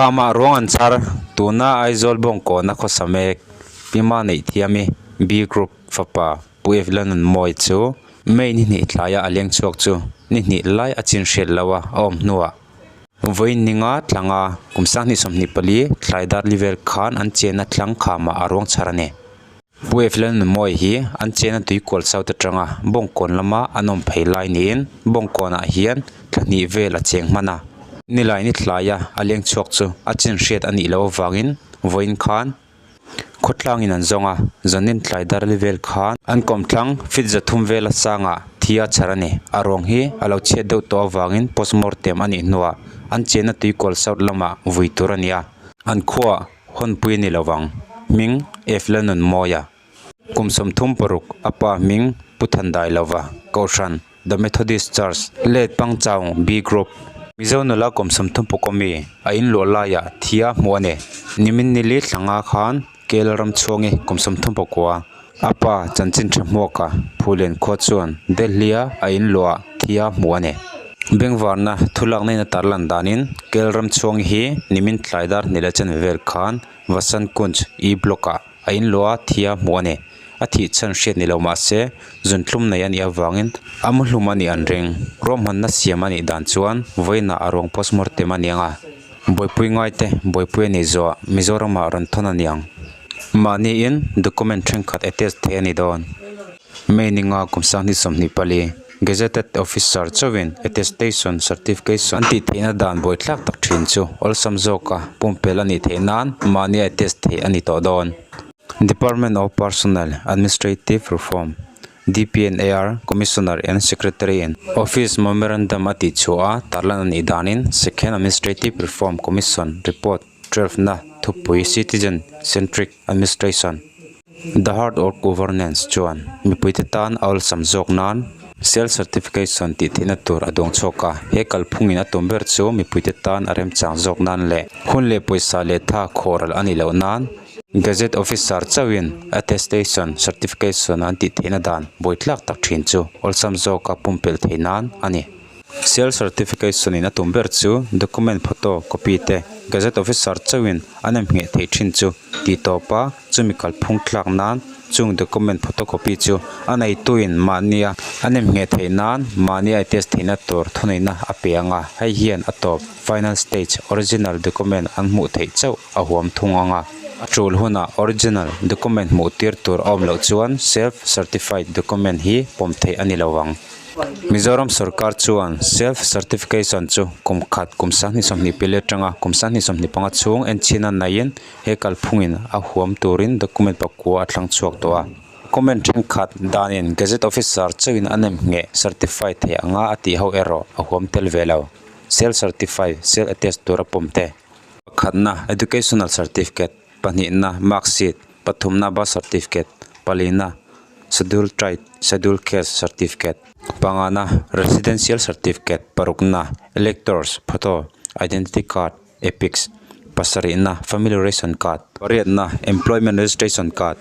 Khamah ruang an chhar, tuna Aizawl Bawngkawna khawsa mek Pima Neihthiami, B Group, fapa Pu Evlanunmawii chu May ni hnih tlaia a leng chhuak chu ni hnih lai a chin hriat lo a a awm hnuah vawiin ninga tlanga kum sanghnih 24 thlai dar li vel khan an chenna tlang khamah a ruang chhar a ni. Pu Evlanunmawii hi an chenna tuikual south atanga Bawngkawn lama an awm phei lai niin Bawngkawnah hian thla hnih vel a cheng hman a. Nilai ni thlaia a leng chhuak chu a chin hriat a nih loh avangin vawiin khan Khawtlangin an zawng a, zanin tlai dar li vel khan an kawmthlang feet 300 vela sangah thi a chhar a ni. A ruang hi a lo chhiat deuh tawh avangin postmortem a nih hnuah an chenna tuikual south lamah vui tur a ni a. An khuaah hawnpui a ni lo vang. Hming, F Lalnunmawia. Kum 36, a pa hming Pu Thandailova, Kohhran, The Methodist Church, Let Pangchaung B Group, Mizo nula kum 30 pawh mi a inluah laiah thia hmuh a ni. Nimin nili thlanga khan KL Ramchhuangi kum 39, a pa chanchin tha hmuaka Phulen khua chuan Delhi-a a inluah thia hmuh a ni. Bengvarna thulakna in a tarlan danin KL Ramchhuangi hi nimin tlai dar hnih leh chanve vel khan Vasant Kunj E Block-ah a inluah thia hmuh a ni. A thih chhan hriat ni lo mah se, zunthlum nei a nih avangin a muhlum a nih an ring. Ruahmanna siam a nih dan chuan vawiinah a ruang postmortem a ni ang a, buaipui ngaite buaipui a nih zawhah Mizoramah rawn thawn a ni ang. Mahniin document thenkhat attach theih a ni dawn. May ninga kum 2024, Gazetted Officer chauhin attestation certification an tih theihna dan buaithlak tak thin chu awlsam zawka pumpelh a nih theih nan mahnia attest theih a ni tawh dawn. Department of Personnel Administrative Reform, DPNAR, Commissioner and Secretary in Office Memorandum a tih chhuah a, tarlan a nih danin Second Administrative Reform Commission Report 12 na thupui Citizen Centric Administration, The Heart of Governance chuan mipuite tan a awlsam zawk nan Self Certification tih theihna tur a duang chhuak a, he kalphungin a tum ber chu mipuite tan a remchang zawk nan leh hun leh pawisa leh tha khawhral a nih loh nan Gazette Officer chauhin Attestation Certification an tih theihna dan buaitlak tak thin chu awlsam zawka pumpelh theih nan a ni. Self Certification in a tum ber chu document photo copy te Gazette Officer chauhin an emngheh theih thin chu tih tawpa chumi kalphung tlak nan chung document photo copy chu a neituin mahnia an emngheh theih nan mahnia attest theihna tur thuneihna a pe ang a, hei hian a tawp final stage original document an hmuh theih chauh a huam thung ang a. A tul hunah original document hmuh tir tur a awm loh chuan self certified document hi pawm theih a ni lo ang. Mizoram sorkar chuan self certification chu kum khat kum 2024 atanga kum 2025 chhung enchhin a naiin he kalphungin a huam turin document pakua a thlang chhuak tawh a. Comment thenkhat danin Gazette Officer chauhin a nem ngheh certify theih anga a tih ho erawh a huam tel ve lo. Self certify, self attest tura pawm te. Pakhatna Educational Certificate, pahnihna Mark Sheet, pathumna Birth Certificate, palina Schedule Tribe, Schedule Caste Certificate, pangana Residential Certificate, parukna Electors Photo, Identity Card, EPIC, pasarihna Family Ration Card, pariatna Employment Registration Card.